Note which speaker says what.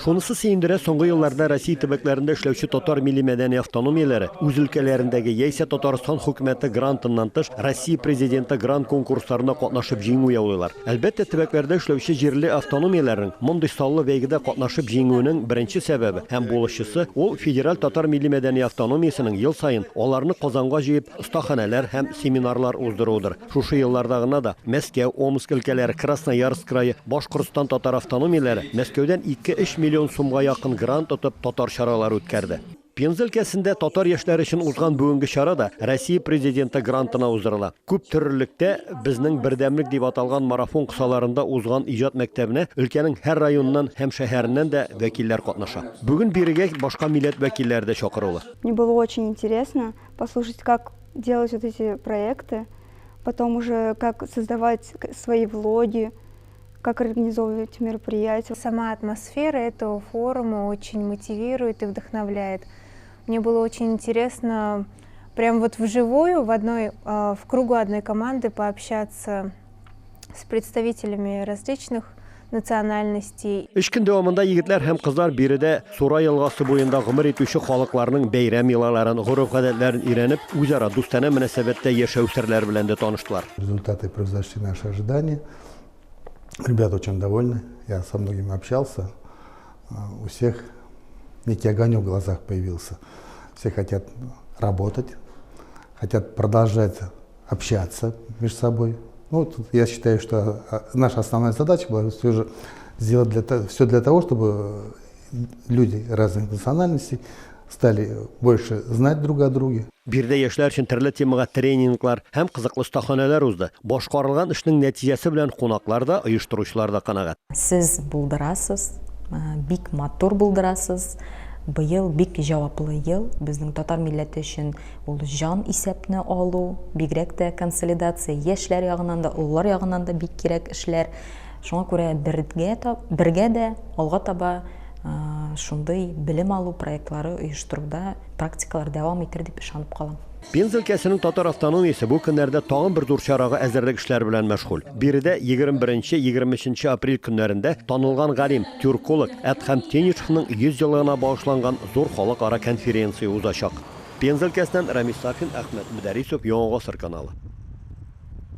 Speaker 1: Шунысы сөендерә, соңгы елларда Россия төбәкләрендә эшләүче татар милли-мәдәни автономияләре үз өлкәләрендәге яисә Татарстан хөкүмәте грантыннан тыш Россия Президенты грант конкурсларында катнашып җиңү яулыйлар. Әлбәттә, төбәкләрдә эшләүче җирле автономияләрнең мондый саллы бәйгедә катнашып җиңүенең беренче сәбәбе һәм булышчысы, ул федераль татар милли-мәдәни автономиясенең ел саен аларны Казанга җыеп, остаханәләр һәм семинарлар уздыруыдыр. Шушы елларда гына да Мәскәү, Омск өлкәләре, Красноярск крае, Башкортстан татар автономияләре Мәскәүдән ике-өч миллион сумга якын грант отып татар чаралары үткәрде. Пенза өлкәсендә татар яшьләре өчен узган бүгенге чара да Россия Президенты грантына уздырыла. Күп төрлелектә безнең бердәмлек дип аталган марафон кысаларында узган иҗат мәктәбенә өлкәнең һәр районыннан һәм шәһәреннән дә вәкилләр катнаша. Бүген бирегә башка милләт вәкилләре дә чакырулы.
Speaker 2: Мне было очень интересно послушать, как делать вот эти проекты, потом уже как создавать свои влоги, как организовывать мероприятия.
Speaker 3: Сама атмосфера этого форума очень мотивирует и вдохновляет. Мне было очень интересно прям вот вживую в одной, в кругу одной команды пообщаться с представителями различных национальностей.
Speaker 1: Өч көн дәвамында егетләр һәм кызлар биредә Сура елгасы буенда гомер итүче халыкларның бәйрәм йолаларын, гореф-гадәтләрен өйрәнеп, үзара дустанә мөнәсәбәттә яшәү серләре белән дә таныштылар.
Speaker 4: Результаты превзошли наши ожидания. Ребята очень довольны. Я со многими общался. У всех некий огонек в глазах появился. Все хотят работать, хотят продолжать общаться между собой. Ну, вот я считаю, что наша основная задача была все же сделать для, все для того, чтобы люди разных национальностей стали больше знать друг о друге.
Speaker 1: Биредә яшьләр өчен төрле темага тренинглар һәм кызыклы остаханәләр узды. Башкарылган эшнең нәтиҗәсе белән кунаклар да, оештыручылар да канәгать.
Speaker 5: Сез булдырасыз, бик матур булдырасыз. Быел бик җаваплы ел. Безнең татар милләте өчен ул җан исәпне алу, бигрәк тә консолидация яшьләр ягыннан да, олылар ягыннан да бик кирәк эшләр. Шуңа күрә бергә, бергә дә алга таба шундый белем алу проектлары оештыруда практикалар дәвам итер дип ышанып калам.
Speaker 1: Пенза өлкәсенең татар автономиясе бу көннәрдә тагын бер зур чарага әзерлек эшләре белән мәшгуль. Биредә 21, 23 апрель көннәрендә танылган галим, тюрколог Әдһәм Тенишевның 100 еллыгына багышланган зур халыкара конференция узачак. Пенза өлкәсеннән Рамис Сафин, Әхмәт Мөдәрисов, Яңа Гасыр каналы.